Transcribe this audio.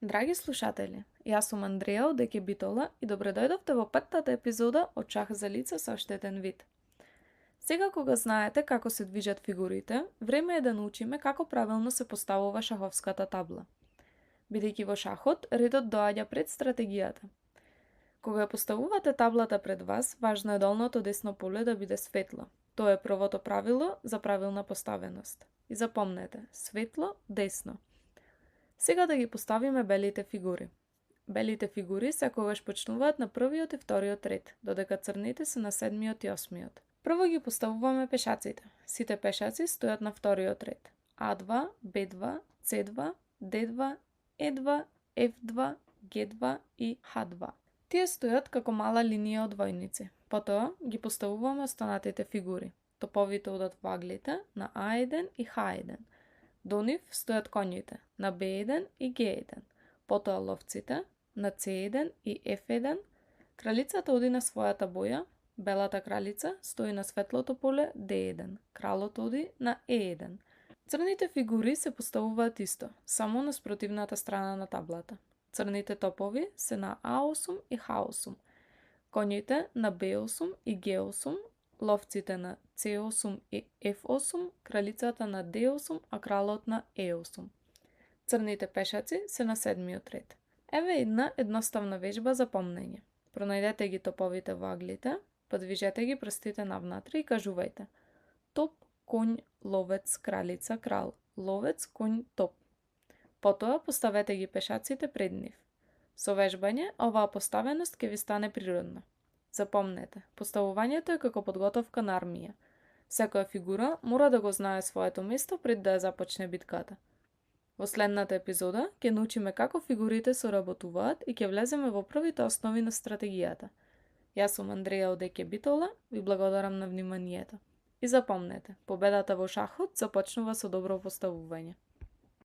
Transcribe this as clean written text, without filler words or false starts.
Драги слушатели, јас сум Андреја од Деќе Битола и добре дојдовте во петтата епизода од Шах за лица со оштетен вид. Сега кога знаете како се движат фигурите, време е да научиме како правилно се поставува шаховската табла. Бидејќи во шахот, редот доаѓа пред стратегијата. Кога ја поставувате таблата пред вас, важно е долното десно поле да биде светло. Тоа е првото правило за правилна поставеност. И запомнете, светло, десно. Сега да ги поставиме белите фигури. Белите фигури секогаш почнуваат на првиот и вториот ред, додека црните се на седмиот и осмиот. Прво ги поставуваме пешаците. Сите пешаци стојат на вториот ред. А2, Б2, С2, Д2, Е2, Ф2, Г2 и Х2. Тие стојат како мала линија од војници. Потоа ги поставуваме останатите фигури. Топовите одат во аглите на А1 и Х1. До нив стојат коњите на Б1 и Г1, потоа ловците на С1 и Ф1, кралицата оди на својата боја, белата кралица стои на светлото поле Д1, кралот оди на Е1. Црните фигури се поставуваат исто, само на спротивната страна на таблата. Црните топови се на А8 и Х8, коњите на Б8 и Г8, ловците на С8 и Ф8, кралицата на Д8, а кралот на Е8. Црните пешаци се на седмиот ред. Еве една едноставна вежба за помнење. Пронајдете ги топовите во аглите, подвижете ги прстите навнатре и кажувајте: топ, коњ, ловец, кралица, крал, ловец, коњ, топ. Потоа поставете ги пешаците пред нив. Со вежбање, оваа поставеност ќе ви стане природна. Запомнете, поставувањето е како подготовка на армија. Секоја фигура мора да го знае своето место пред да ја започне битката. Во следната епизода ќе научиме како фигурите соработуваат и ќе влеземе во првите основи на стратегијата. Јас сум Андреја од Деќе Битола, ви благодарам на вниманието. И запомнете, победата во шахот започнува со добро поставување.